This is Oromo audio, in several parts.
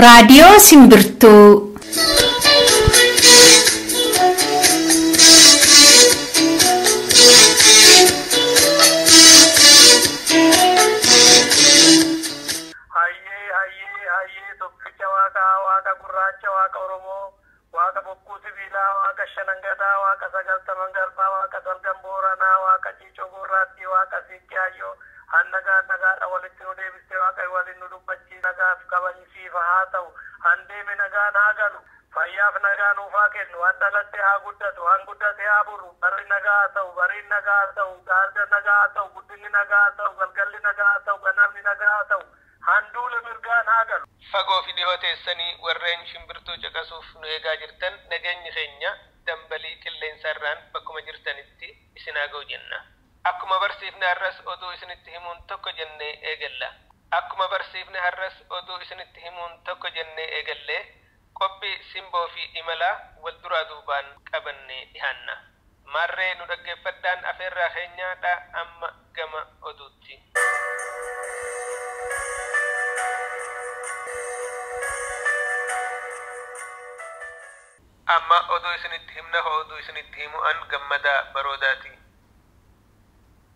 Raadiyoo Simbirtuu. Hayyee hayyee hayyee, tokkicha Waaqaa, Waaqa gurraacha, Waaqa Oromoo, Waaqa bokkuu sibiilaa, Waaqa shanangadaa, Waaqa sagaltaman garbaa, Waaqa salgan booranaa, Waaqa ciicoo gurraattii, Waaqa siiqqee hayyoo hannagaa nagaadha walitti nu deebistee, Waaqa waliin nu dubbachii, nagaaf kabajisiifa haa ta'u, handeeme nagaan haa galu, fayyaaf nagaa nuufaa kennu, han dhalatte haa guddatu, han guddate haa buru, barri nagaa haa ta'u, bariin nagaa haa ta'u, gaarda nagaa haa ta'u, guddinni nagaa haa ta'u, galgalli nagaa haa ta'u, ganamni nagaa haa ta'u, handuula mirgaan haa galu. Fagoo fi dhihoo teessanii warreen Shimbirtuu caqasuuf nu eegaa jirtan, nageenyi keenya dambalii qilleensa irraan bakkuma jirtanitti isin haa ga'u jenna. Akkuma barsiifne har'as oduu isinitti himuun tokko jennee eegalla. Akkuma barsiifne har'as oduu isinitti himuun tokko jennee eegallee, qophii simboo fi imalaa wal duraa duubaan qabannee dhihaanna. Maarree nu dhaggeeffadhaan afeerraa keenyaadha. Amma gama oduutti. Amma oduu isinitti himna. Oduu isinitti himu an Gammadaa Baroodaati.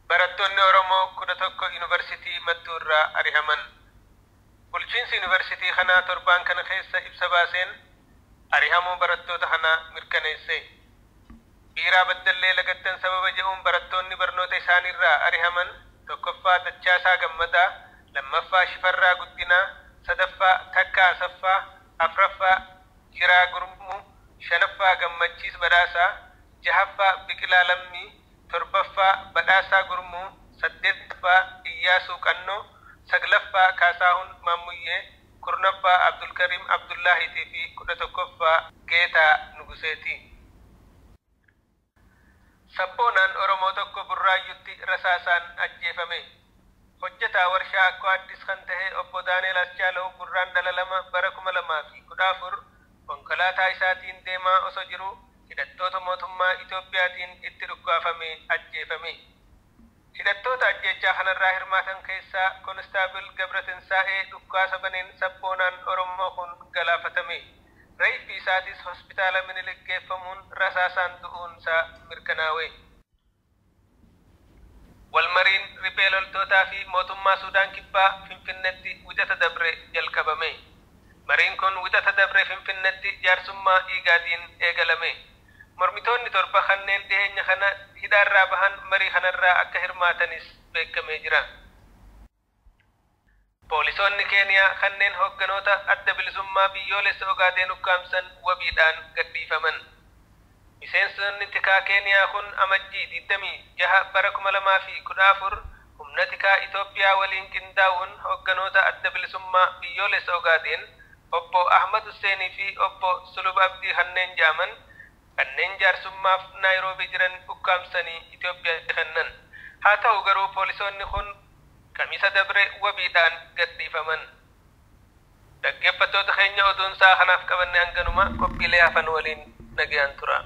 Barattoonni Oromoo 11 Yuunivarsiitii Mattuu irraa arihaman. Bulchiinsi yuunivarsiitii kanaa torbaan kana keessa ibsa baaseen arihamuu barattoota kanaa mirkaneesse. Biiraa Baddallee lagattan sababa jedhuun barattoonni barnoota isaaniirraa arihaman: tokkoffaa Dachaasaa Gammadaa, lammaffaa Shifarraa Guddinaa, sadaffaa Takkaa Asaffaa, afraffaa Jiraa Gurmuu, shanaffaa Gammachiis Badhaasaa, jahaffaa Biqilaa Lammii, torbaffaa Badhaasaa Gurmuu, saddeettaffaa Iyyaasuu Qannoo, saglaffaa Kaasaahun Maammuyyee, 10ffaa Abdulkariim Abdullaahiitii fi 11ffaa Geetaa Nuguseeti. Sabboonaan Oromoo tokko Burraayyutti rasaasaan ajjeefame. Hojjetaa warshaa Akkoo Addis kan ta'e obbo Daaneel Aschaalaw Gurraandhala 2 bara 2014 konkolaataa isaatiin deemaa osoo jiru hidhattoota mootummaa Itoophiyaatiin itti dhukkaafame ajjeefame. Hidhattoota ajjeechaa kanarraa hirmaatan keessaa Konistaabil Gabratinsaa'ee dhukkaasa baneen sabboonaan Oromoo kun galaafatame. Reeffi isaatis hospitaala Minilik geeffamuun rasaasaan du'uunsaa mirkanaawe. Walmariin riphee loltootaa fi mootummaa Suudaan Kibbaa Finfinnetti Wixata dabre jalqabame. Mariin kun Wixata dabre Finfinnetti jaarsummaa IGADiin eegalame. Mormitoonni torba kanneen dhiheenya kana hidhaarraa bahan marii kanarraa akka hirmaatanis beekamee jira. Poolisoonni Keeniyaa kanneen hoogganoota Adda Bilisummaa Biyyoolessa Ogaadeen ukkaamsan wabiidhaan gadhiifaman. Miseensonni tikaa Keeniyaa kun Amajjii 26 bara 2014 humna tikaa Itoophiyaa waliin qindaa'uun hoogganoota Adda Bilisummaa Biyyoolessa Ogaadeen obbo Ahmad Husseenii fi obbo Sulub Abdii kanneen jedhaman, kanneen jaarsummaaf Naayiroobii jiran ukkaamsanii Itoophiyaatti kennan. Haa ta'u garuu poolisoonni kun Kamisa dabre wabiidhaan gadhiifaman. Dhaggeeffattoota keenya, oduun sa'a kanaaf qabanne hanganuma. Qophiilee hafan waliin nagayaan tura.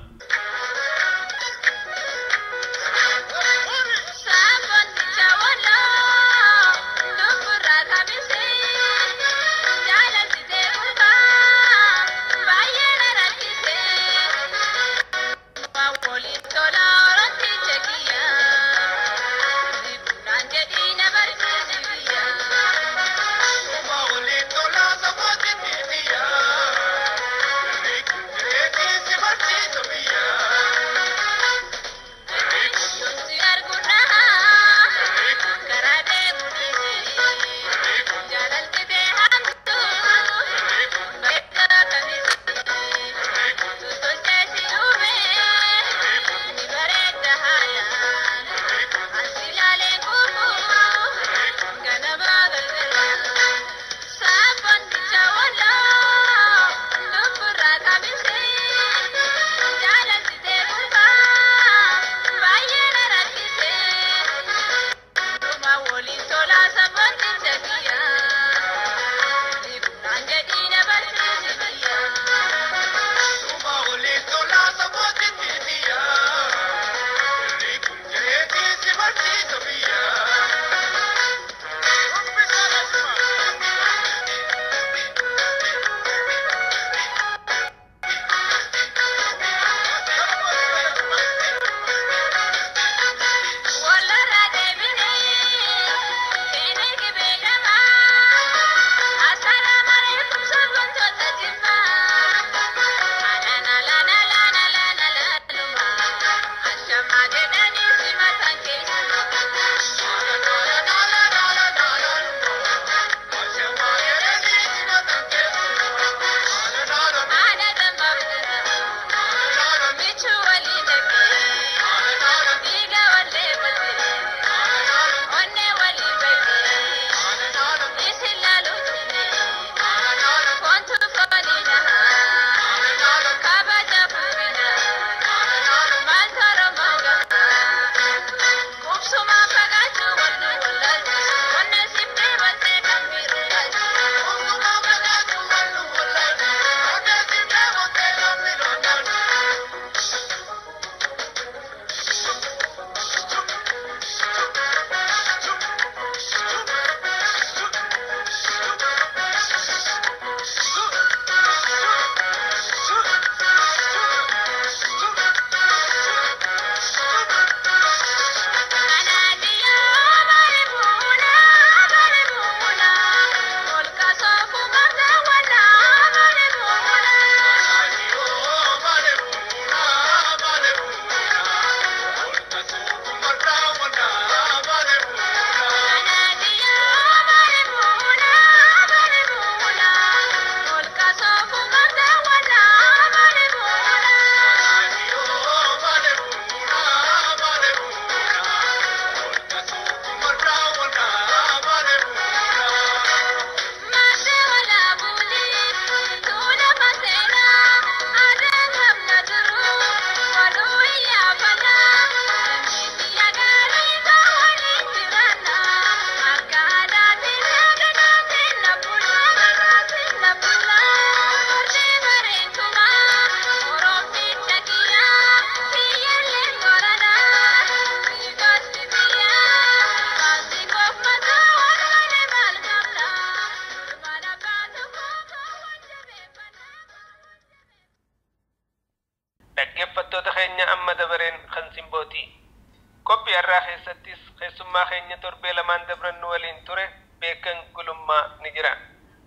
Dhaggeeffattoota keenya, amma dabareen kan simbooti. Qophii har'aa keessattis keessummaa keenya torbee lamaan dabrannu waliin ture Beekan Gulummaa ni jira.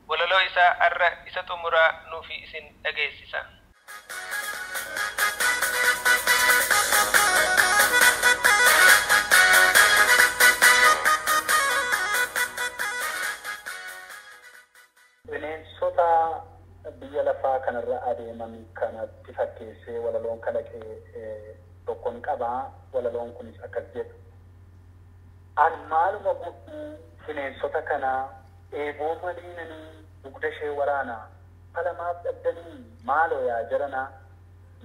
Walaloo isaa har'a isa xumuraa nuufi isin dhageessisa. Bineensota biyya lafaa kanarra adeeman kanatti fakkeessee walaloon kalaqee tokkoon qabaa. Walaloon kunis akkas jedhu. An maaluma godhuu bineensota kanaa, eeboo maliinanii dugda ishee waraanaa, falamaaf dhabdanii maaloo yaa jaranaa,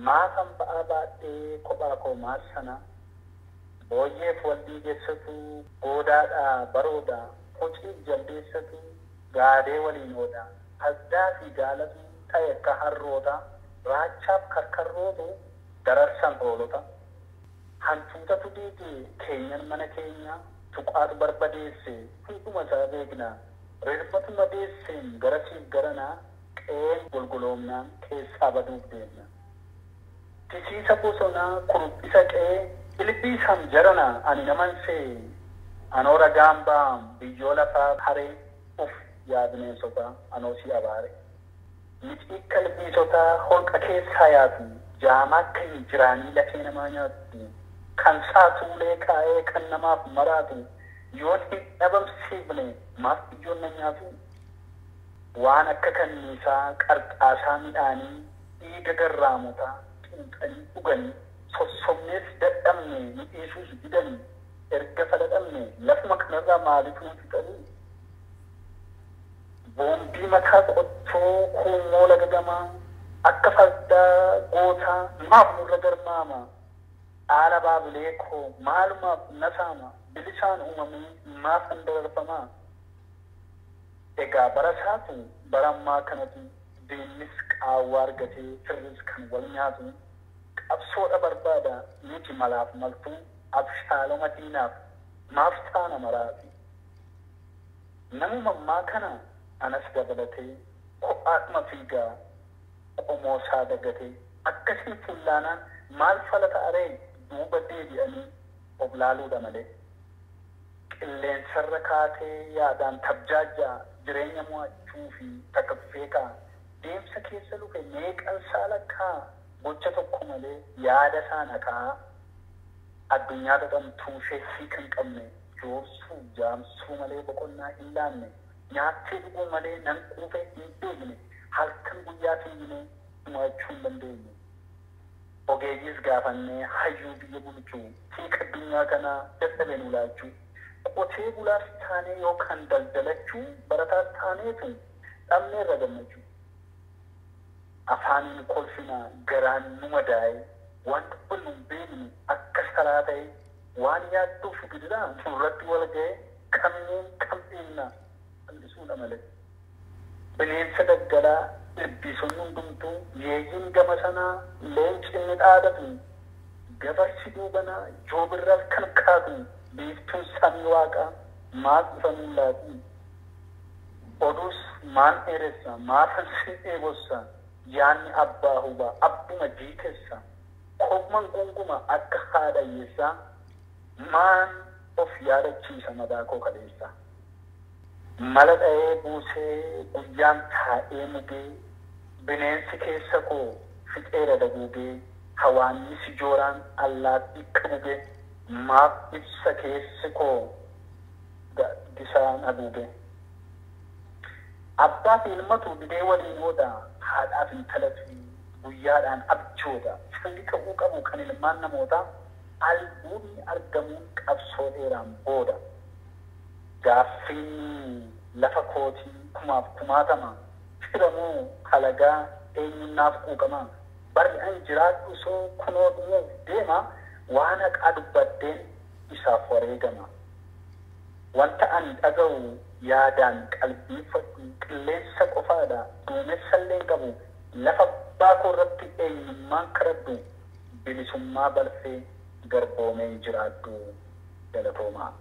maafan ba'aa baadhee kophaa koo maal sana, booyyeef wal dhiigessatu, goodaadhaa baroodaa, hociif jaldeessatu gaadee waliin ooda, fardaa fi gaalatu ta'e akka harroota, raachaaf karkarrootu dararsan hoolota. Hantuutatu diige keenyan mana keenya, tuqaatu barbadeesse hunduma isaa beekna, rirmatu madeesseen garasiif garanaa, qe'een golgoloomnaan keessaa baduuf deemna. Tisiisa bosonaa kuruphisa qe'ee ilbiisam jarana, ani naman see anoora gaambaa biyyoo lafaa haree, uf yaa bineensota anoo si abaare. Miciikka ilbiisotaa holqa keessaa yaatu, jaamaa akka hin jiraanii lafee namaa nyaattu, kan saatuulee kaa'ee kan namaaf maraatu, yoon hin dhabamsiifne maaf biyyoon na nyaatu? Waan akka kanniisaa qarxaasaa midhaanii, dhiiga garraamotaa xinxanii dhuganii, sossobnees dadhabne nu dhiisuus didanii, erga faladhamne lafuma kanarraa maalitu nu fixanii? Boombii mataa qottoo kuumoo laga gamaa, akka fardaa gootaa maaf nurra garmaama? Dhaala baabilee koo maalumaaf na saama? Bilisaan uumamee maaf hin dararfamaa? Egaa bara isaatu bara ammaa kanatu diinnis qaawwaa argatee firris kan wal nyaatu, qabsoodha barbaada miti malaaf maltuu, abshaaloma diinaaf maaf taana maraatu? Namuma ammaa kana anas dabalatee kophaadhuma fiigaa qomoosaa dagatee, akkasiin fullaanaan maal fala ta'aree, duuba deebi'anii of laaluudha malee. Qilleensarra kaatee yaadaan tabjaajjaa, jireenya mo'achuu fi takaffee ka'a. Deemsa keessa lufe meeqan saalakkaa, gocha tokko malee yaada isaa naqaa. Addunyaa dhadhamtuu ishee kan qabne, joorsuu jaamsuu malee boqonnaa hin laanne, nyaattee dhuguu malee nan quufee hin beekne, halkan guyyaa fiignee mo'achuu hin dandeenye. Ogeeyyiis gaafannee hayyuu biyya bulchuu, hiika addunyaa kanaa dadhabe nu laachuu. Qotee bulaas taanee yookaan daldalachuu, barataas taaneetu dhabnee irra gammachuu. Afaaniin kolfinaa garaan nu madaa'e, waan dubbannu hin beeknu akka saraa ta'e, waan yaadduuf gidiraa nurratti wal ga'e, kamiin kam dhiibna bal'isuudha malee. Bineensa daggalaa ilbiisonni hundumtuu, yeeyyiin gama sanaa leenci inni dhaadatu, gafarsi duubanaa joobirraas kan kaatu, biiftuun samii waaqaa maal ifa nuun laatu? Oduus maan dheeressa, maafan sin dheebossa, yaanni abbaa hubaa abbuma jiitessa, kopman gunguma akka haadha hiyyeessaa, maan of yaadachiisa madaa koo kaleessa. Mala dha'ee buusee guyyaan taa'ee mugee, bineensi keessa koo fixeera daguugee, hawaannisi jooraan allaattii qabugee, maaf ibsa keessi koo gaaddisaan haguuge. Abbaa fi ilmatu didee waliin ooda, haadhaaf intalatu guyyaadhaan abjooda, falli ta'uu qabu kan ilmaan namootaa albuudni argamuun qabsoo dheeraan booda. Gaaffiin lafa kootii kumaaf kumaatama, firamoo halagaa eenyuun naaf quuqama, barri an jiraadhu osoo kunoo dhumuuf deema, waan haqaa dubbadheen isaaf wareegama. Wanta ani dhaga'u yaadaan qalbiifadhu qilleensa qofaadha, duumessa illee hin qabu, lafa abbaa koo irratti eenyummaan karadhu, bilisummaa balfee garboomeen jiraadhu. Galatoomaa.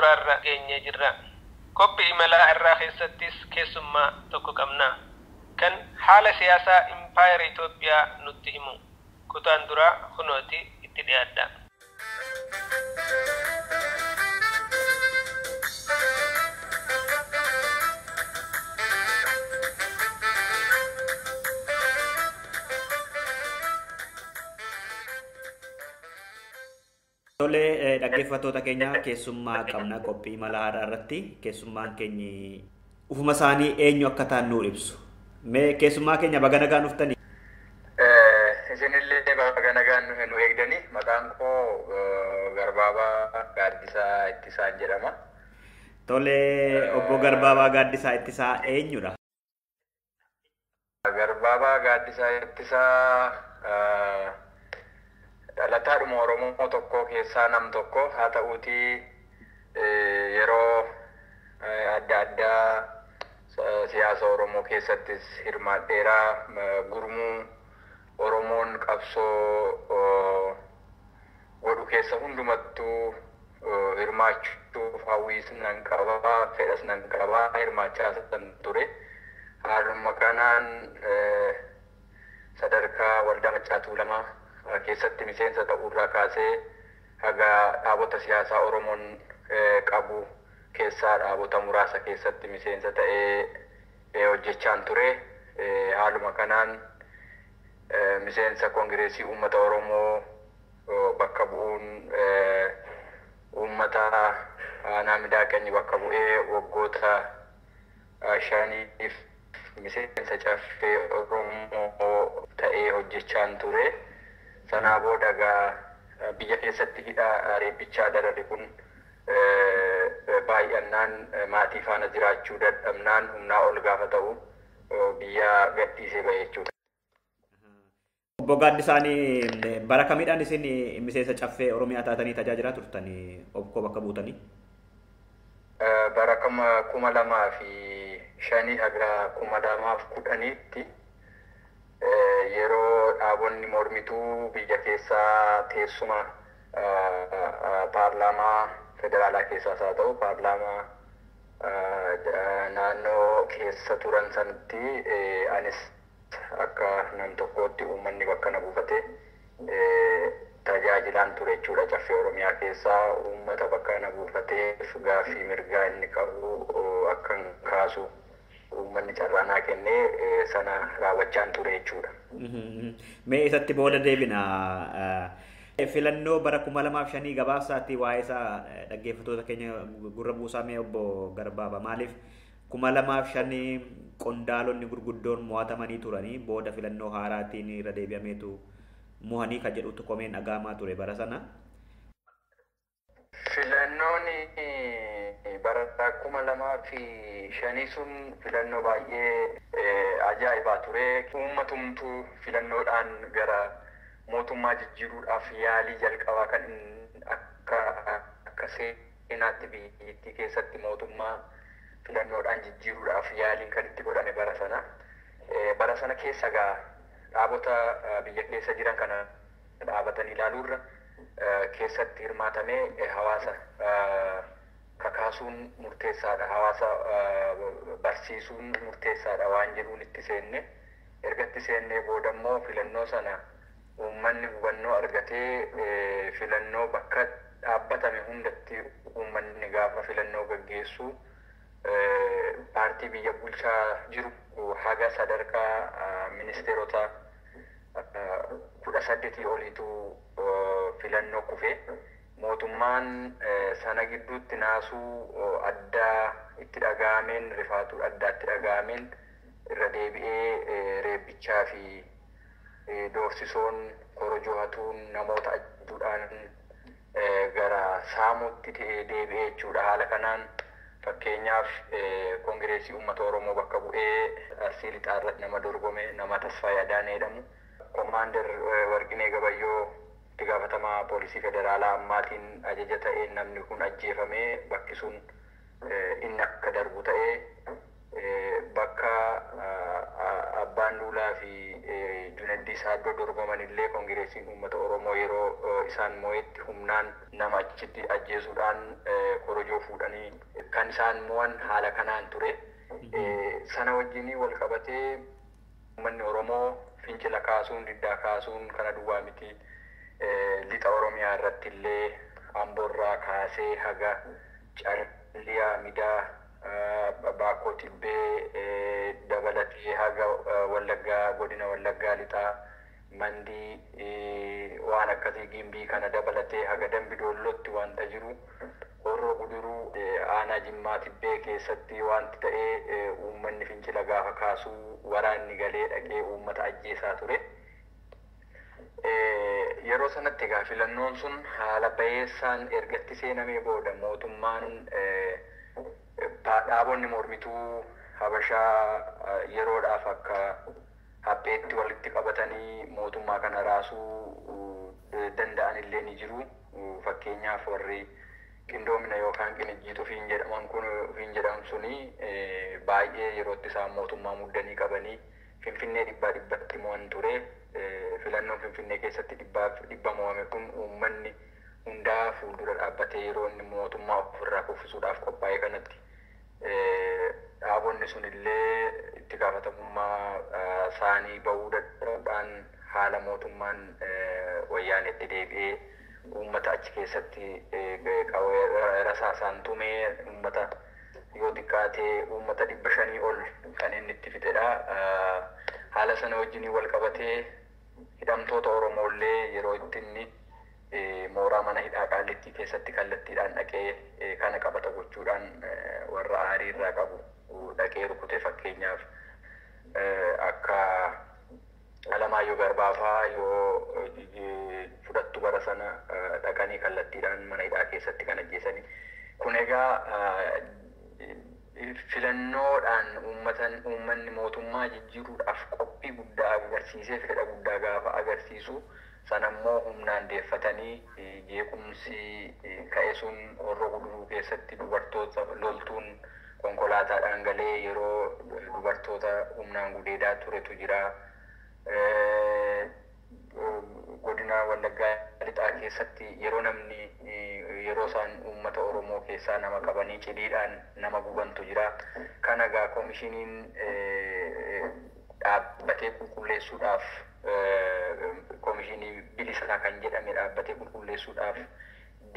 xumuraarra geenyee jirra. Qophii imalaa irraa keessattis keessummaa tokko qabna. Kan haala siyaasaa impaayera Itoophiyaa nutti himu. Kutaan duraa kunooti itti dhiyaadha. Tolee, dhaggeeffattoota keenya keessummaa qabna qophii imala haaraa irratti keessummaan keenyi ufuma isaanii eenyu akka ta'an nuu ibsu. Mee keessummaa keenya baga nagaan dhuftanii. Isinillee baga nagaan nu eegdanii maqaan koo Garbaabaa Gaaddisaa Ittisaan jedhama. Tolee, obbo Garbaabaa Gaaddisaa Ittisaa eenyudha? Garbaabaa Gaaddisaa Ittisaa dhalataadhuma Oromoo tokko keessaa nam tokko haa ta'uutii yeroo adda addaa siyaasa Oromoo keessattis hirmaadheeraa gurmuu Oromoon qabsoo godhu keessa hundumattuu hirmaachuuf hawwiis nan qabaa fedhas nan qabaa hirmaachaa san ture. Haaluma kanaan sadarkaa waldaa Maccaa Tuulamaa keessatti miseensa ta'uurraa kaasee haga dhaabota siyaasaa Oromoon qabu keessaa dhaabota muraasa keessatti miseensa ta'ee hojjechaan ture. Haaluma kanaan miseensa Koongireesii Uummata Oromoo bakka bu'uun uummata aanaa Midaaqanyi bakka bu'ee waggoota 5 miseensa caffee Oromoo ta'ee hojjechaan ture. Sanaa booda egaa biyya keessatti hidhaa reebbichaa darare kun baay'annaan maatii faana jiraachuu dadhabnaan humnaa ol gaafa ta'u biyya gadhiisee ba'e jechuudha. Obbo Gaaddisaan bara kamiidhaan isin miseensa caffee Oromiyaa taatanii tajaajilaa turtanii obbo bakka buutanii? Bara 2005 haga 2010tti yeroo dhaabonni mormituu biyya keessaa teessuma paarlaamaa federaalaa keessaas haa ta'u paarlaamaa naannoo keessa turan sanatti anis akka nam tokkootti uummanni bakka na buufate tajaajilaan ture jechuudha. Caffee Oromiyaa keessaa uummata bakka na buufateef gaaffii mirgaa inni qabu akkan kaasu uummanni carraa naa kennee sana raawwachaan ture jechuudha. Mee isatti booda deebina. Filannoo bara 2005 gabaabsaatti waa'ee isaa dhaggeeffattoota keenya gurra buusaa mee obbo Garbaabaa maaliif 2005 qondaalonni gurguddoon mo'atamanii turanii booda filannoo haaraatiin irra deebi'ameetu mo'anii kan jedhutu komeen dhaga'amaa ture bara sana. Filannoon bara 2005 sun filannoo baay'ee ajaa'ibaa ture. Uummatumtuu filannoodhaan gara mootummaa jijjiiruudhaaf yaalii jalqabaa kan akka seenaatti biyyattii keessatti mootummaa filannoodhaan jijjiiruudhaaf yaaliin kan itti godhame bara sana. Bara sana keessa egaa dhaabota biyya keessa jiran kana dhaabatanii ilaaluurra keessatti hirmaatamee hawaasa kakaasuun murteessaadha. Hawaasa barsiisuun murteessaadha waan jedhuun itti seenne. Erga itti seennee booda immoo filannoo sana uummanni hubannoo argatee filannoo bakka dhaabbatame hundatti uummanni gaafa filannoo gaggeessu paartii biyya bulchaa jiru haga sadarkaa ministeerota 18 oliitu filannoo kufe. Mootummaan sana gidduutti naasuu addaa itti dhaga'ameen rifaatuu addaa itti dhaga'ameen irra deebi'ee reebbichaa fi doorsisoon korojoo hatuun namoota ajjuudhaan gara saamuutti deebi'ee jechuudha. Haala kanaan fakkeenyaaf Koongireesii Uummata Oromoo bakka bu'ee Arsii Lixaa irratti nama dorgome nama Tasfaayee Adaanee jedhamu. Komaander Warqinee Gabayyoo itti gaafatamaa poolisii federaalaa ammaatiin ajaja ta'een namni kun ajjeefamee bakki sun inni akka darbu ta'ee bakka Abbaan Duulaa fi Junaddii Saaddoo iddoo dorgoman illee Koongireesiin Uummata Oromoo yeroo isaan mo'etti humnaan nama achitti ajjeesuudhaan korojoo fuudhanii kan isaan mo'an haala kanaan ture. Sana wajjin wal qabatee uummanni Oromoo fincila kaasuun, diddaa kaasuun kana duwwaa miti. Lixa Oromiyaa irratti illee Amboorraa kaasee haga Calliyaa, Midaa, Baakoo Tibbee dabalatee haga Wallaggaa, godina Wallaggaa Lixaa, Mandii, waan akkasii Gimbii kana dabalatee haga Dambi Doollootti wanta jiru, Horroo Guduruu, aanaa Jimmaa Tibbee keessatti wanti ta'ee uummanni fincila gaafa kaasuu waraanni galee dhaqee uummata ajjeesaa ture. Yeroo sanatti egaa filannoon sun haala bayeessaan ergatti seenamee booda mootummaan dhaabonni mormituu Habashaa yeroodhaaf akka hapheetti walitti qabatanii mootummaa kana raasuu danda'an illee ni jiru. Fakkeenyaaf warri qindoomina yookaan qinijjiitu ofiin jedhaman kun ofiin jedhamu suni baay'ee yerootti isaan mootummaa muddanii qabanii Finfinnee 100% mo'an ture. Filannoon Finfinnee keessatti 100% mo'ame kun uummanni hundaa fuuldura dhaabbatee yeroo inni mootummaa ofirraa kuffisuudhaaf qophaa'e kanatti dhaabonni sun illee itti gaafatamummaa isaanii bahuu dadhabuudhaan haala mootummaan wayyaanetti deebi'ee uummata achi keessatti rasaasaan tumee uummata yoo xiqqaatee uummata 500 ol kan inni itti fixedha. Haala sana wajjin wal qabatee hidhamtoota Oromoo illee yeroo itti inni mooraa mana hidhaa Qaallittii keessatti kallattiidhaan dhaqee kana qabata gochuudhaan warra aarii irraa qabu dhaqee rukute. Fakkeenyaaf akka Alamaayyoo Garbaafaa yoo fudhattu bara sana dhaqanii kallattiidhaan mana hidhaa keessatti kan ajjeesanii. Kun egaa filannoodhaan uummanni mootummaa jijjiiruudhaaf qophii guddaa agarsiisee fedha guddaa gaafa agarsiisu sanammoo humnaan deeffatanii jeequmsi ka'e sun Horroo Guduruu keessatti dubartoota loltuun konkolaataadhaan galee yeroo dubartoota humnaan gudeedaa turetu jira. Godina Wallaggaa Lixaa keessatti yeroo namni yeroo isaan uummata Oromoo keessaa nama qabanii cidhiidhaan nama gubantu jira. Kana egaa koomishiniin dhaabbatee qulqulleessuudhaaf koomishinii bilisaa kan jedhame dhaabbatee qulqulleessuudhaaf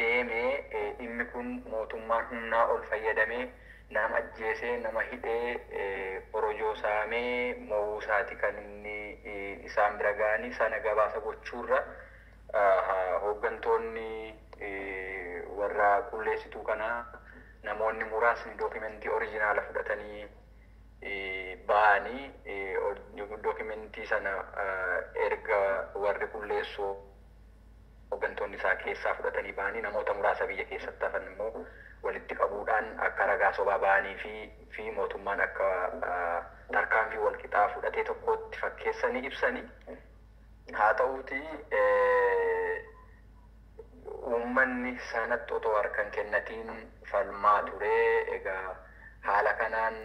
deemee dhimmi kun mootummaan humnaa ol fayyadamee nama ajjeesee nama hidhee korojoo saamee mo'uu isaati kan inni isaan bira ga'anii sana gabaasa gochuurra hooggantoonni warra qulleessituu kanaa namoonni muraasni dookimentii orijinaala fudhatanii ba'anii dookimentii sana erga warri qulleessuu hooggantoonni isaa keessaa fudhatanii ba'anii namoota muraasa biyya keessatti hafan immoo walitti qabuudhaan akka ragaa sobaa ba'anii fi mootummaan akka tarkaanfii walqixaa fudhatee tokkotti fakkeessanii ibsanii. Haa ta'uuti uummanni sanatti otoo harka hin kennatiin falmaa ture. Egaa haala kanaan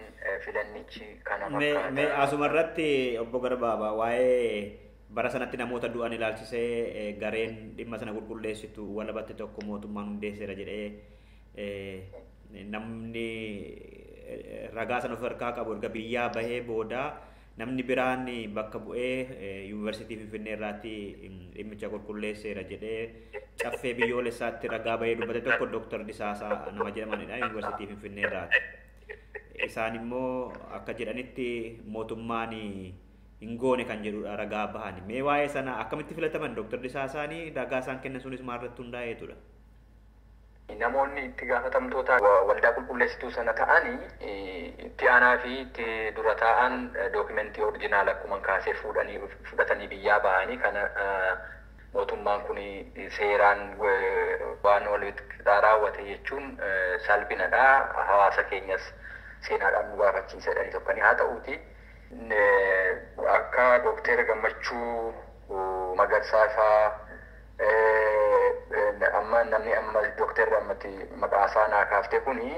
filannichi kana fakkaata. Mee asumarratti obbo Garbaabaa waa'ee bara sanatti namoota du'an ilaalchisee gareen dhimma sana qulqulleessitu walabatti tokko mootummaan hundeesseera jedhee namni ragaa sana of harkaa qabu erga biyyaa bahee booda namni biraan bakka bu'ee yuunivarsiitii Finfinnee irraatti dhimmicha qulqulleesseera jedhee caffee biyyoolessaatti ragaa bahee dubbate tokko Dooktar Disaasaa nama jedhamanidha yuunivarsiitii Finfinnee irraatti. Isaan immoo akka jedhanitti mootummaan hin goone kan jedhudha ragaa bahan. Mee waa'ee sana akkamitti filataman Dooktar Disaasaanii ragaa isaan kennan sunis maalirratti hundaa'eetudha? Namoonni itti gaafatamtoota waldaa qulqulleessituu sana ta'anii itti aanaa fi itti dura taa'an dookimentii orijinaala akkuma kaasee fudhatanii biyyaa ba'anii kana mootummaan kun seeraan waan walitti raawwate jechuun salphinadha. Hawaasa keenyas seenaadhaan nu gaafachiisadha tokkani. Haa ta'uuti akka Dookter Gammachuu Magarsaa fa'aa amma namni amma Dookter ammatti maqaa isaa naa kaafte kuni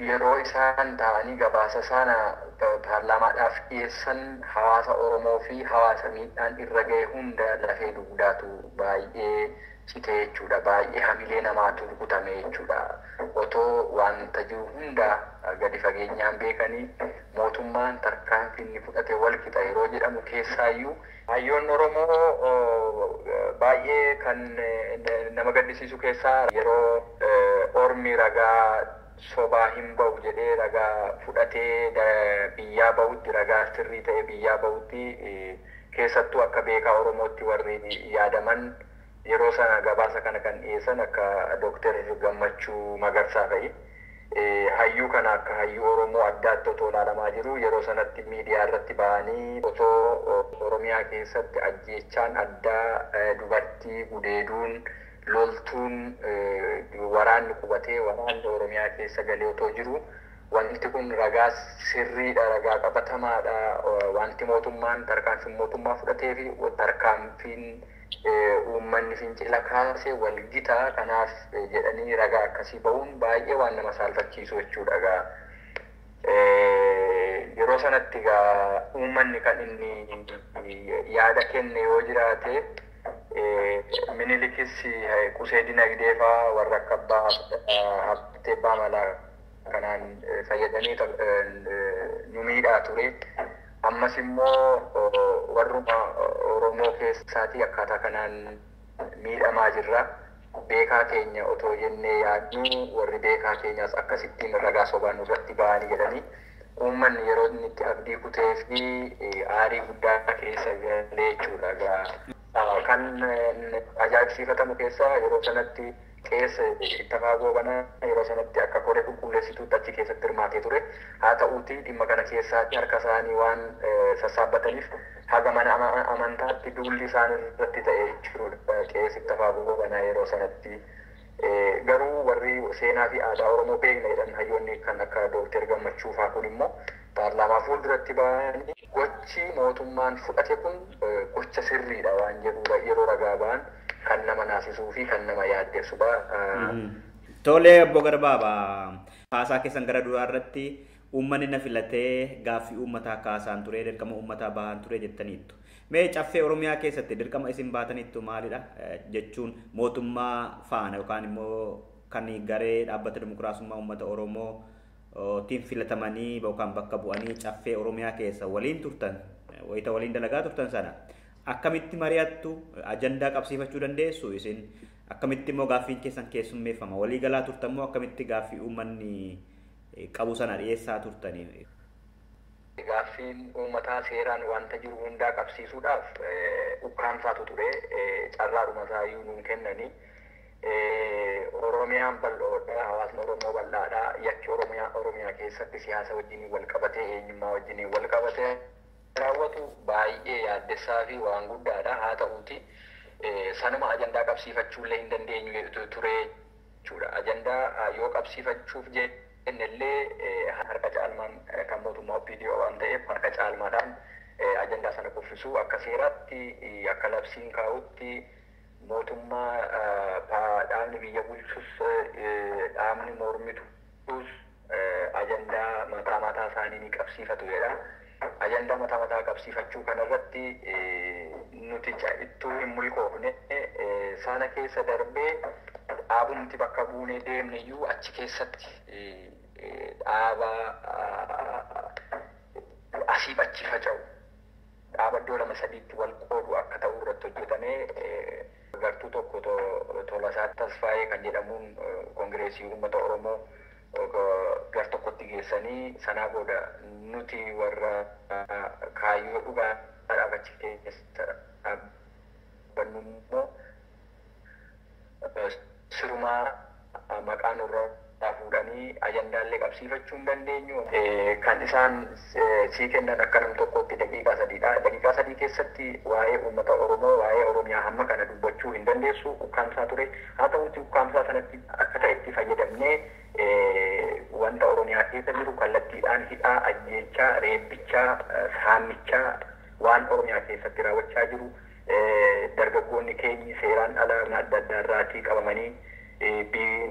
yeroo isaan ta'anii gabaasa sana paarlaamaadhaaf dhiyeessan hawaasa Oromoo fi hawaasa miidhaan irra ga'e hunda lafee dugdaatu baay'ee citee jechuudha. Baay'ee hamilee namaatu rukutame jechuudha. Otoo wanta jiru hunda gadi fageenyaan beekanii mootummaan tarkaanfii inni fudhate wal qixa yeroo jedhamu keessaayyuu hayyoonni Oromoo baay'ee kan nama gaddisiisu keessaa yeroo ormi ragaa sobaa hin ba'u jedhee ragaa fudhatee biyyaa ba'utti, ragaa sirrii ta'e biyyaa ba'utti, keessattuu akka beekaa Oromootti warri yaadaman yeroo sana gabaasa kana kan dhiyeessan akka Dooktar Gammachuu Magarsaa fa'i. Hayyuu kana akka hayyuu Oromoo addaatti otoo ilaalamaa jiru yeroo sanatti miidiyaa irratti ba'anii otoo Oromiyaa keessatti ajjeechaan addaa, dubartii gudeeduun, loltuun, waraanni qubatee waraanni Oromiyaa keessa galee otoo jiru wanti kun ragaa sirriidha, ragaa qabatamaadha, wanti mootummaan tarkaanfiin mootummaa fudhatee fi tarkaanfiin uummanni fincila kaase wal gita, kanaaf jedhanii ragaa akkasii ba'uun baay'ee waan nama saalfachiisu jechuudha gaa. Yeroo sanatti gaa uummanni kan inni yaada kenne yoo jiraate Minilikis qusee dinagdee faa warra akka abbaa Habtee Abbaa Malaa kanaan fayyadamee nu miidhaa ture. Ammas immoo warruma Oromoo keessaatii akkaataa kanaan miidhamaa jirra. Beekaa keenya otoo jennee yaadnu warri beekaa keenyaas akkasittiin ragaa sobaan nurratti ba'anii jedhanii uummanni yeroo inni itti abdii kutee fi aarii guddaa keessa galee jechuudha gaa. Kan ajaa'ibsiifatamu keessaa yeroo sanatti keessa Ittafaa Goobanaa yeroo sanatti akka koree qulqulleessituutti achi keessatti hirmaatee ture. Haa ta'uuti dhimma kana keessaatti harka isaanii waan sassaabbataniif haga mana amantaatti duulli isaan irratti ta'e jechuudha. Qees Ittafaa Goobanaa yeroo sanatti. Garuu warri seenaa fi aadaa Oromoo beekna jedhan hayyoonni kan akka Dookter Gammachuu faa kun immoo paarlaamaa fuulduratti ba'anii gochi mootummaan fudhate kun gocha sirriidha waan jedhu yeroo ragaa ba'an kan nama naasisuu fi kan nama yaaddessudha. Tole obbo Garbaaba, haasaa keessan gara duraa irratti uummanni na filatee gaaffii uummataa kaasaan ture, dirqama uummataa bahaan ture jettaniittu. Mee caffee Oromiyaa keessatti dirqama isin baataniittu maalidha jechuun mootummaa faana yookaan immoo kan garee dhaabbata dimokiraasummaa uummata Oromoo tiin filatamanii yookaan bakka bu'anii caffee Oromiyaa keessa waliin turtan, wayita waliin dalagaa turtan sana akkamitti mari'attu, ajandaa qabsiifachuu dandeessu isin, akkamitti immoo gaaffiin keessan keessummeeffama, walii galaa turtan immoo akkamitti gaaffii uummanni qabu sana dhiyeessaa turtanii? Gaaffiin uummataa seeraan wanta jiru hundaa qabsiisuudhaaf ukkaamsaatu ture, carraadhuma isaayyuu nuun kennanii. Oromiyaan bal'oodha, hawaasni Oromoo bal'aadha. Yakki Oromiyaa keessatti siyaasa wajjin wal qabatee, eenyummaa wajjin wal qabatee raawwatu baay'ee yaaddessaa fi waan guddaadha. Haa ta'uuti sanuma ajandaa qabsiifachuullee hin dandeenyu ture jechuudha. Ajandaa yoo qabsiifachuuf jennellee harka caalmaan kan mootummaa OPDO waan ta'eef harka caalmaadhaan ajandaa sana kuffisuu akka seeraatti akka labsiin kaa'utti mootummaa dhaabni biyya bulchus dhaabni mormitus ajandaa mataa mataa isaanii ni qabsiifatu jedha. Ajandaa mataa mataa qabsiifachuu kanarratti nuti ittuu hin mulkoofne, sana keessa darbee dhaabumti bakka buunee deemne iyyuu achi keessatti dhaaba asiif achi faca'u, dhaaba iddoo lama sadiitti wal qoodu akka ta'u irratti hojjetamee gartuu tokko Tolasaa Tasfaayee kan jedhamuun koongireesii uummata Oromoo gar tokkotti geessanii sanaa booda nuti warra kaayyoo dhugaadhaaf achi keessa dhaabbannu immoo sirumaa maqaa nurraa fuudhanii ajandaallee qabsiifachuu hin dandeenyu. Kan isaan sii kennan akka nam tokkotti daqiiqaa sadiidha. Daqiiqaa sadii keessatti waa'ee uummata Oromoo, waa'ee Oromiyaa hamma kana dubbachuu hin dandeessu. Ukkaamsaa ture. Haa ta'utti ukkaamsaa sanatti akka ta'etti fayyadamnee wanta Oromiyaa keessa jiru kallattiidhaan hidhaa, ajjeechaa, reebbichaa, saamichaa waan Oromiyaa keessatti raawwachaa jiru dargaggoonni keenyi seeraan ala adda addaa irraatii qabamanii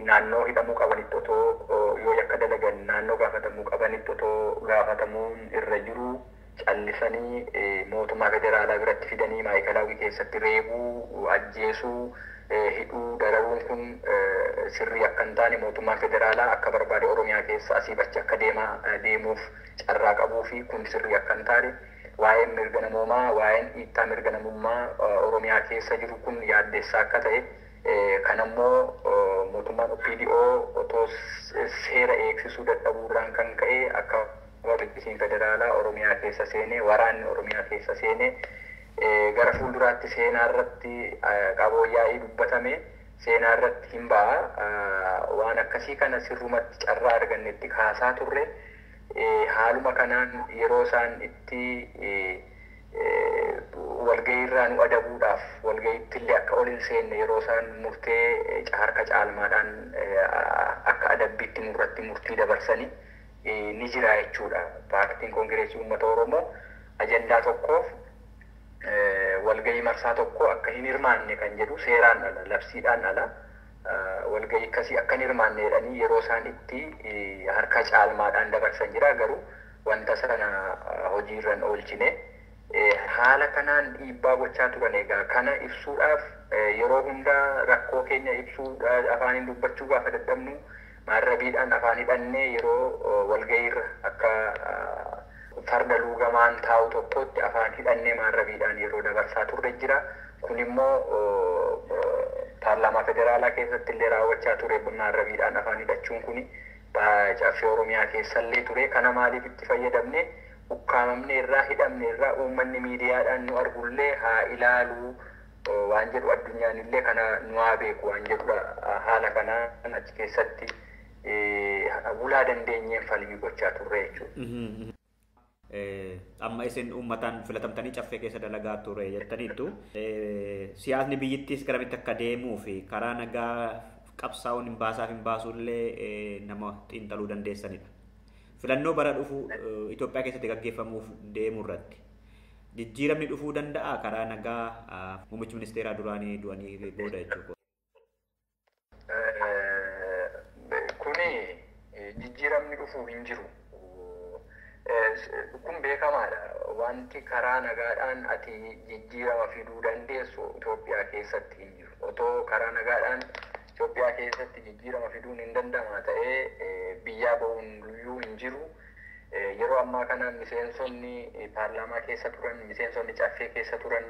naannoo hidhamuu qabanitti otoo yoo yakka dalagan naannoo gaafatamuu qabanitti otoo otoo gaafatamuun irra jiru callisanii mootummaa federaalaa biratti fidanii maayikalaawii keessatti reebuu, ajjeesuu, hidhuu, dararuun kun sirrii akka hin taane mootummaan federaalaa akka barbaade Oromiyaa keessa asii achi akka deemuuf carraa qabuu fi kun sirrii akka hin taane waa'een mirga namoomaa, waa'een dhiittaa mirga namummaa Oromiyaa keessa jiru kun yaaddeessaa akka ta'e kanammoo mootummaan OPDO otoo seera eegsisuu dadhabuurraan kan ka'e akka poolisiin federaalaa Oromiyaa keessa seenee waraanni Oromiyaa keessa seenee gara fuulduraatti seenaa irratti qaboo yaa'ii dubbatame seenaa irratti hin ba'a. Waan akkasii kana sirrumatti carraa argannetti kaasaa turre haaluma kanaan yeroo isaan itti walga'iirraa nu adabuudhaaf walga'iitti illee akka ol hin seenne yeroo isaan murtee harka caalmaadhaan akka adabbiitti nurratti murtii dabarsanii ni jira jechuudha. Paartiin Koongireesii Uummata Oromoo ajandaa tokkoof walga'ii marsaa tokko akka hin hirmaanne kan jedhu seeraan ala, labsiidhaan ala walga'ii akkasii akka hin hirmaanne jedhanii yeroo isaan itti harka caalmaadhaan dabarsan jira garuu wanta sana hojiirra hin oolchine. Haala kanaan dhiibbaa gochaa turan egaa kana ibsuudhaaf yeroo hundaa rakkoo keenya ibsuu afaaniin dubbachuu gaafa dadhabnu maarrabiidhaan afaan hidhannee yeroo walga'iirra akka farda luugamaan taa'u tokkotti afaan hidhannee maarrabiidhaan yeroo dabarsaa turre jira. Kun immoo paarlaamaa federaalaa keessatti illee raawwachaa ture maarrabiidhaan afaan hidhachuun kuni caffee Oromiyaa keessallee ture. Kana maaliif itti fayyadamne ukkaamamne irraa hidhamne irraa uummanni miidiyaadhaan nu argullee haa ilaalu waan jedhu addunyaan illee kana nu haa beeku waan jedhudha. Haala kanaan achi keessatti bulaa dandeenyeen falmii gochaa turre jechuudha. Amma isin uummataan filatamtanii caffee keessa dalagaa ture jettaniittu. Siyaasni biyyittiis garamitti akka deemuu fi karaa nagaa qabsaa'uun hin baasaaf hin baasuullee nama xiinxaluu dandeessanidha. Filannoo bara dhufu Itoophiyaa keessatti gaggeeffamuuf deemu irratti jijjiiramni dhufuu danda'a karaa nagaa muummichi ministeeraa duraanii du'anii booda jechuudha. Kuni jijjiiramni dhufuu hin jiru. Kun beekamaadha. Wanti karaa nagaadhaan ati jijjiirama fiduu dandeessu Itoophiyaa keessatti hin jiru. Otoo karaa nagaadhaan Itoophiyaa keessatti jijjiirama fiduun hin danda'ama ta'ee biyyaa bahuun iyyuu hin jiru. Yeroo ammaa kana miseensonni paarlaamaa keessa turan, miseensonni caffee keessa turan,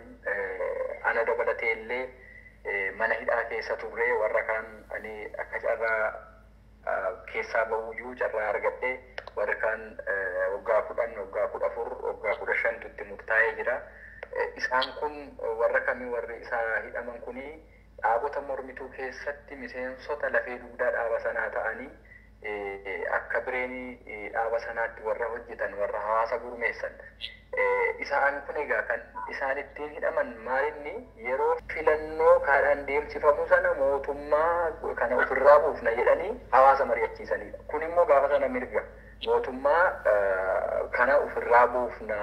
ana dabalatee illee mana hidhaa keessa turre warra kaan ani akka carraa keessaa bahuyyuu carraa argadhe warri kaan waggaa 10, waggaa 14, waggaa 15 itti murtaa'ee jira. Isaan kun warra kamii warri isaa hidhaman kuni dhaabota mormituu keessatti miseensota lafee dugdaa dhaaba sanaa ta'anii akka bireenii dhaaba sanaatti warra hojjetan, warra hawaasa gurmeessan. Isaan kun egaa kan isaan ittiin hidhaman maalinni yeroo filannoo kaadhaan deemsifamu sana mootummaa kana ofirraa buufna jedhanii hawaasa mari'achiisanidha. Kun immoo gaafa sana mirga mootummaa kana ofirraa buufna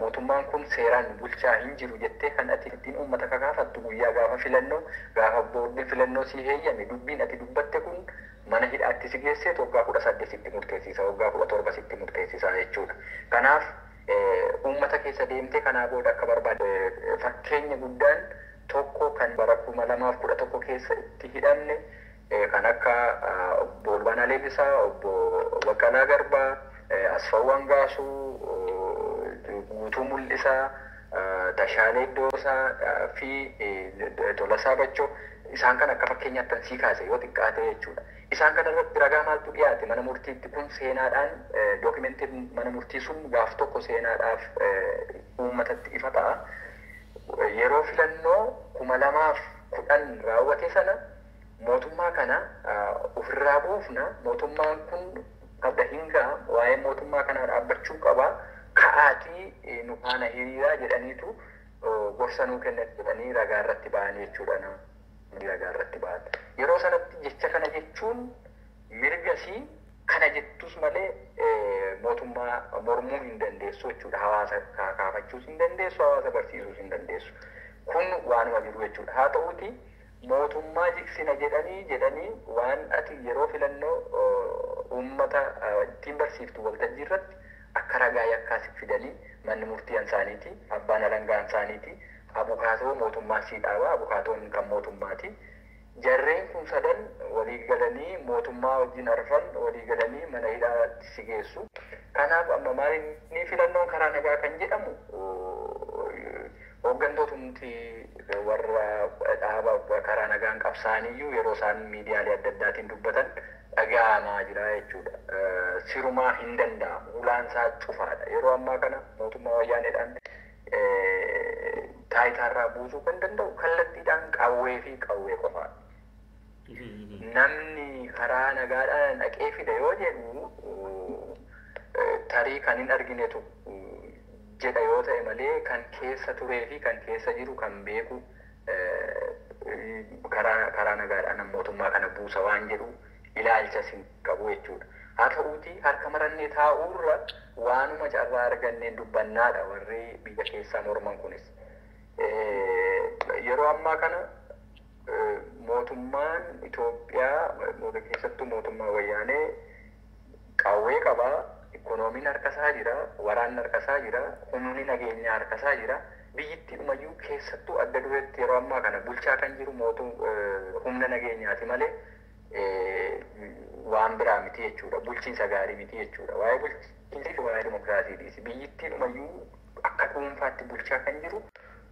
mootummaan kun seeraan bulchaa hin jiru jettee kan ati ittiin uummata kakaafattu guyyaa gaafa filannoo gaafa boordiin filannoo si heeyyame dubbiin ati dubbatte kun mana hidhaatti si geessee waggaa 18 sitti murteessisa, waggaa 17 sitti murteessisa jechuudha. Kanaaf uummata keessa deemtee kanaa booda akka barbaade fakkeenya guddaan tokko kan bara 2011 keessa itti hidhamne kan akka obbo Olbaanaa Leellisaa, obbo Baqqalaa Garbaa, Asfaw Angaasuu, Guutuu Mul'isaa, Tashaalee Iddoosaa fi Tolasaa Bachoo isaan kan akka fakkeenyaatti sii kaase yoo xiqqaate jechuudha. Isaan kana irratti ragaa maaltu dhiyaate mana murtiitti kun seenaadhaan dookimentiin mana murtii sun gaaf tokko seenaadhaaf uummatatti ifa ta'a. Yeroo filannoo 2010 raawwate sana mootummaa kana ofirraa buufna mootummaan kun qabda hingaa waa'ee mootummaa kanaa dhaabbachuu qaba ka'aatii nu faana hiriiraa jedhaniitu gorsa nuu kennan jedhanii ragaa irratti ba'an jechuudha. Ragaa irratti ba'an. Yeroo sanatti jecha kana jechuun mirgasii kana jettus malee mootummaa mormuu hin dandeessu jechuudha. Hawaasa kaafachuus hin dandeessu, hawaasa barsiisuus hin dandeessu. Kun waanuma jiru jechuudha. Haa ta'uuti Mootummaa jigsina jedhanii waan ati yeroo filannoo uummata ittiin barsiiftu waltajjii irratti akka ragaa yakkaas fidanii manni murtii isaaniiti, abbaan alangaa isaaniiti, abukaatoo mootummaa sii dhaaba, abukaatoon kan mootummaati. Jarreen kun sadan walii galanii mootummaa wajjin arfan walii galanii mana hidhaatti si geessu. Kanaaf amma maal inni filannoon karaa nagaa kan jedhamu hooggantootumti warra dhaaba karaa nagaan qabsaaniyyuu yeroo isaan miidiyaalee adda addaatiin dubbatan dhaga'amaa jira jechuudha. Sirumaa hin danda'amu. Ulaan isaa cufaadha. Yeroo ammaa kana mootummaa wayyaaneedhaan taayitaarraa buusuu kan danda'u kallattiidhaan qawwee fi qawwee qofaadha. Namni karaa nagaadhaan dhaqee fida yoo jedhu tarii kan hin arginetu jedha yoo ta'e malee kan keessa turee fi kan keessa jiru kan beeku karaa nagaadhaan mootummaa kana buusa waan jedhu ilaalcha sin qabu jechuudha. Haa ta'uutii harka marannee taa'uurra waanuma carraa arganneen dubbannaadha warri biyya keessaa morman kunis. Yeroo ammaa kana mootummaan Itoophiyaa keessattuu mootummaa wayyaanee qawwee qabaa, ikkonoomiin harkasaa jira, waraanni harkasaa jira, humni nageenyaa harkasaa jira. Biyyittii dhumayyuu keessattuu adda dureetti yeroo ammaa kana bulchaa kan jiru humna nageenyaati malee waan biraa miti jechuudha. Bulchiinsa gaarii miti jechuudha. Waa'ee bulchiinsa fi waa'ee dimokiraasiitiis biyyittii dhumayyuu akka dhuunfaatti bulchaa kan jiru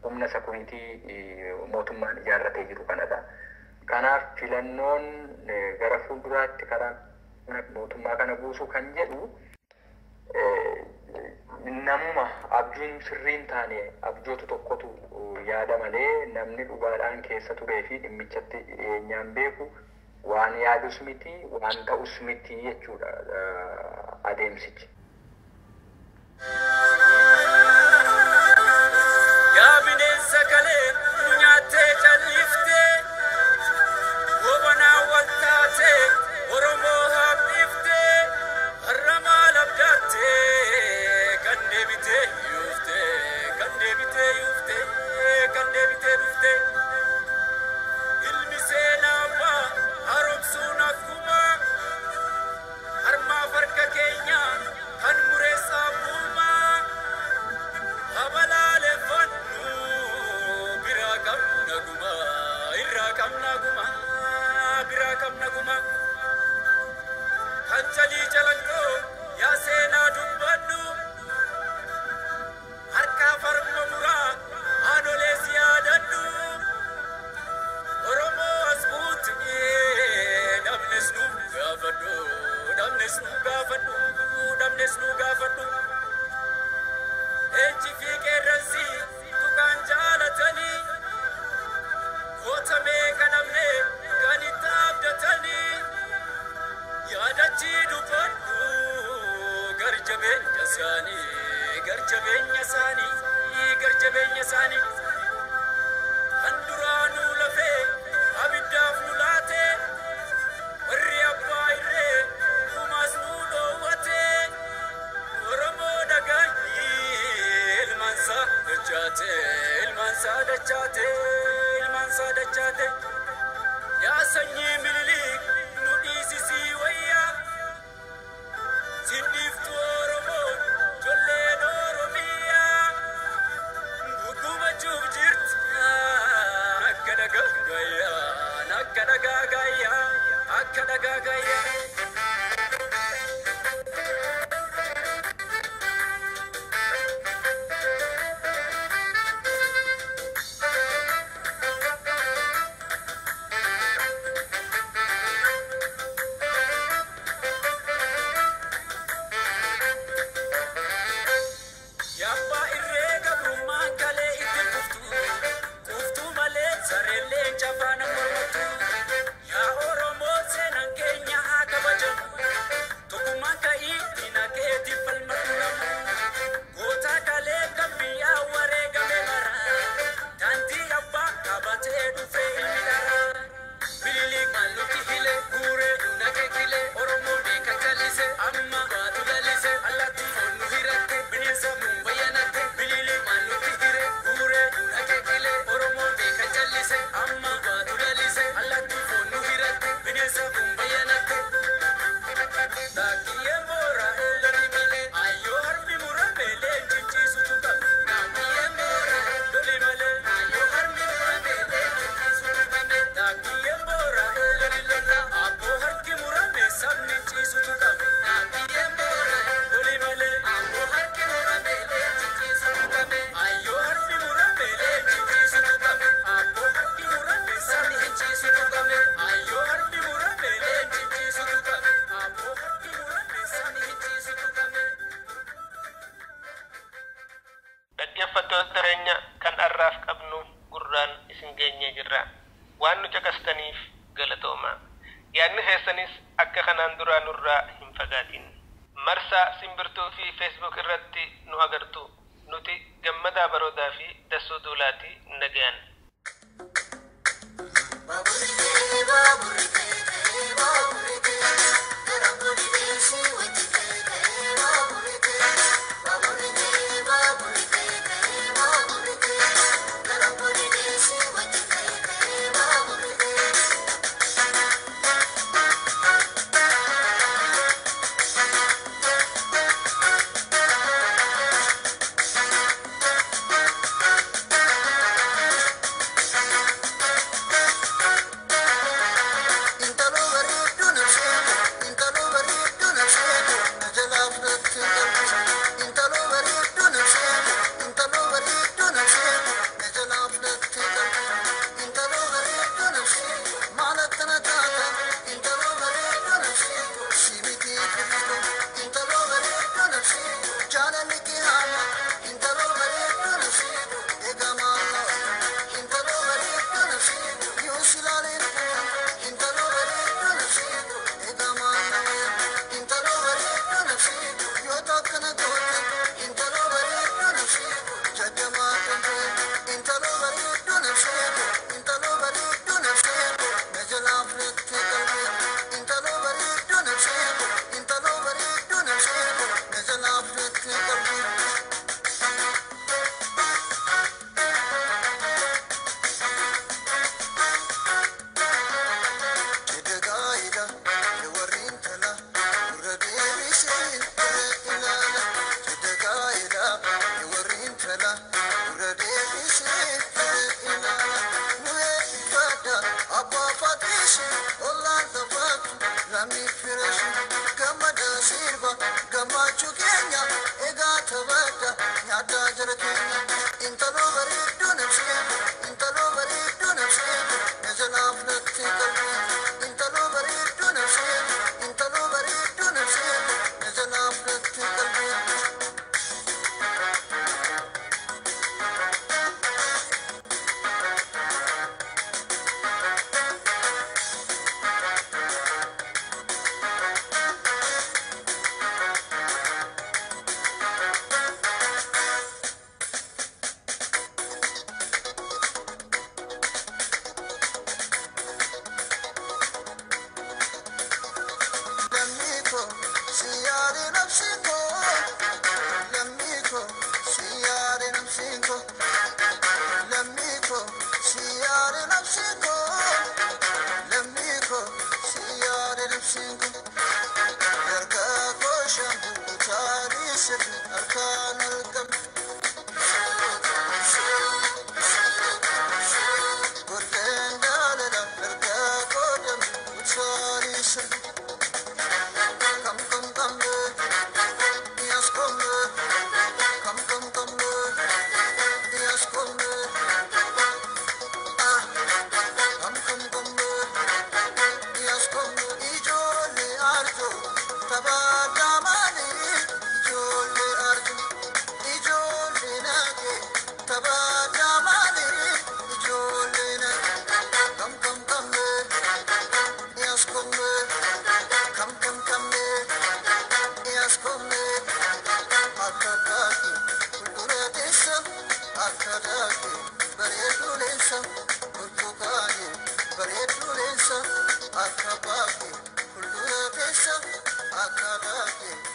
humna sakuriitii mootummaan ijaarratee jiru kanadha. Kanaaf filannoon gara fuulduraatti karaa mootummaa kana buusuu kan jedhu namuma abjuun sirriin taane abjootu tokkotu yaada malee namni dhugaadhaan keessa turee fi dhimmichatti dhiyeenyaan beeku waan yaadus miti waan ta'us miti jechuudha adeemsichi. Yaa bineensa kalee nu nyaattee calliftee gobanaa wal taatee Oromoo haamniftee har'a maal abdaattee kan deebitee yuuftee kan deebitee yuuftee kan deebitee dhuftee ilmi seenaa abbaa haaromsuun akkuma harmaaf harka keenya kan mureessaa buumaa abalaaleffannu biraa qabna gumaa irraa qabna gumaa biraa qabna gumaa kan calii calanqoo yaa seenaa dubbadhu harkaa farma muraa aanolees yaadadhu Oromoo as buuti dhabnes nu gaafadhu dhabnes nu gaafadhu dhabnes nu gaafadhu Eenji fi qeerransi tuqaan jaalatanii goota meeqa namne kan itti abdatanii yaadachii dubbadhu garjabeenya isaanii garjabeenya isaanii garjabeenya isaanii kan duraanuu lafee abiddaaf nu laate warri abbaa irree dhumaas nu dhoowwate Oromoo dhagaanii ilmaansaa dachaate ilmaansaa dachaate ilmaansaa dachaate yaa sanyii Miniliik nu dhiisisii wayyaa sin dhiiftu Oromoon jolleen Oromiyaa gugubachuuf Dhaggeeffattoota keenya kan arraaf qabnu gurraan isin geenyee jirra. Waan nu caqastaniif galatooma. Yaadni keessanis akka kanaan duraa nurraa hin fagaatin. Marsaa simbirtuu fi Facebook irratti nu agartu. Nuti Gammadaa Baroodaa fi Dassuu Duulaatii nagayaan. Akka baafee fuuldura keessa akka baafee.